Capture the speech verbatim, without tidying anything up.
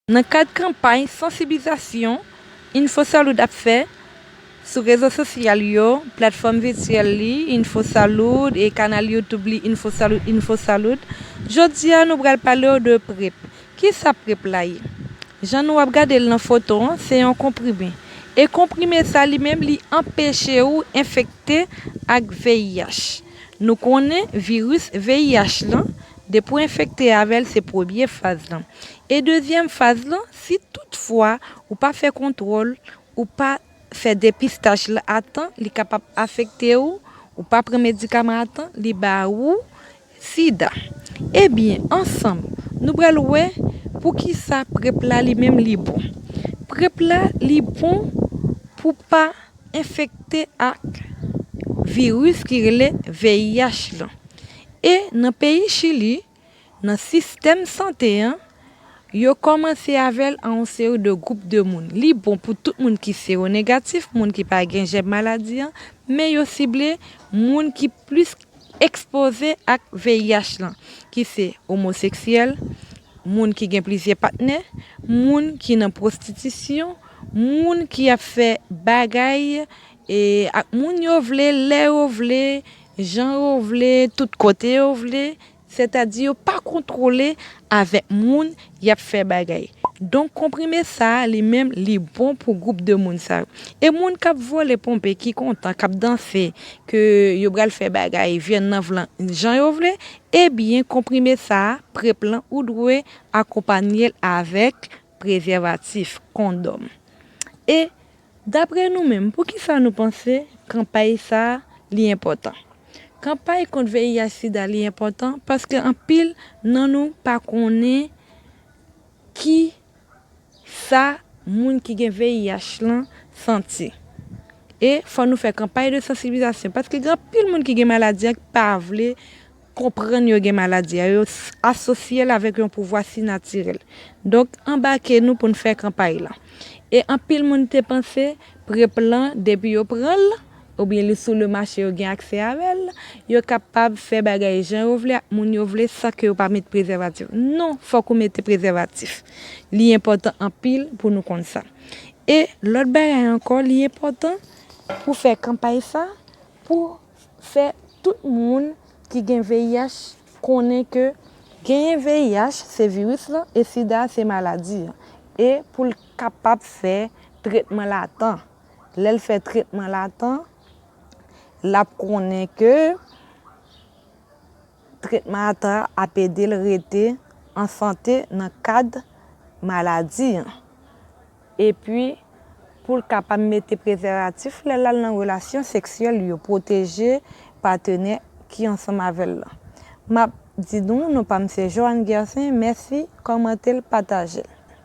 Nan kad kanpay sansibilizasyon InfoSalud ap fè sou rezo sosyal yo, platfòm vityèl li, InfoSalud, e kanal YouTube li, InfoSalud, InfoSalud, jodi a nou pral pale w de PrEP. Kisa PrEP la ye? Jan nou ap gade l nan foto an, se yon konprime. E konprime sa li menm, li anpeche ou enfekte ak V I H. Nou konnen viris V I H lan, depi w enfekte avè l, se premye faz lan. E dezyèm faz lan, si toutfwa ou pa fè kontwòl, ou pa fè depistaj la a tan, li kapab afekte ou, ou pa pran medikaman a tan, li ba ou sida. Ebyen, ansanm, nou pral wè poukisa PrEP la li menm li bon. PrEP la, li bon pou pa enfekte ak viris ki rele V I H lan. E nan peyi Chili, nan sistèm sante an, yo kòmanse avè l a yon seri de gwoup de moun. Li bon pou tout moun ki sewonegatif, moun ki pa gen jèm maladi an, men yo sible moun ki plis ekspoze ak V I H lan, ki se omoseksyèl, moun ki gen plizyè patnè, moun ki nan pwostitisyon, moun ki ap fè bagay e, ak moun yo vle, lè yo vle, jan yo vle, tout kote yo vle, sètadi yo pa kontwole avèk moun y ap fè bagay. Donk, konprime sa a, li menm, li bon pou gwoup de moun sa yo. E moun k ap vole ponpe, ki kontan, k ap danse, ke yo pral fè bagay, vyann nan vle jan yo vle, ebyen, konprime sa a, PrEP lan, ou dwe akonpanye l avèk prezèvatif, kondòm. E, dapre nou menm, poukisa nou panse kanpay sa a, li enpòtan? Kanpay kont V I H sida, li enpòtan paske anpil nan nou pa konnen ki sa moun ki gen V I H lan santi. E fò nou fè kanpay de sansibilizasyon, paske gen anpil moun ki gen maladi an ki pa vle konprann yo gen maladi a, yo s-, asosye l avèk yon pouvwa sinatirèl. Donk, anbake nou pou n fè kanpay lan. E anpil moun te panse PrEP lan, depi yo pran l, oubyen li sou le mache, yo gen aksè avè l, yo kapab fè bagay jan yo vle ak moun yo vle san ke yo pa met prezèvatif. Non, fòk ou mete prezèvatif. Li enpòtan anpil pou nou konn sa. E lòt bagay ankò, li enpòtan pou fè kanpay sa, pou fè tout moun ki gen V I H konnen ke genyen V I H se viris lan e sida se maladi an. E pou l kapab fè tretman l a tan. Lè l fè tretman l a tan, l ap konnen ke tretman a tan ap ede l rete an sante nan kad maladi an. Epi, pou l kapab mete prezèvatif lè l al nan relasyon seksyèl yo, pwoteje patenè ki ansanm avè l lan. M ap di nou, non pa m se Joanne Gersin, mèsi, kòmante l, pataje l.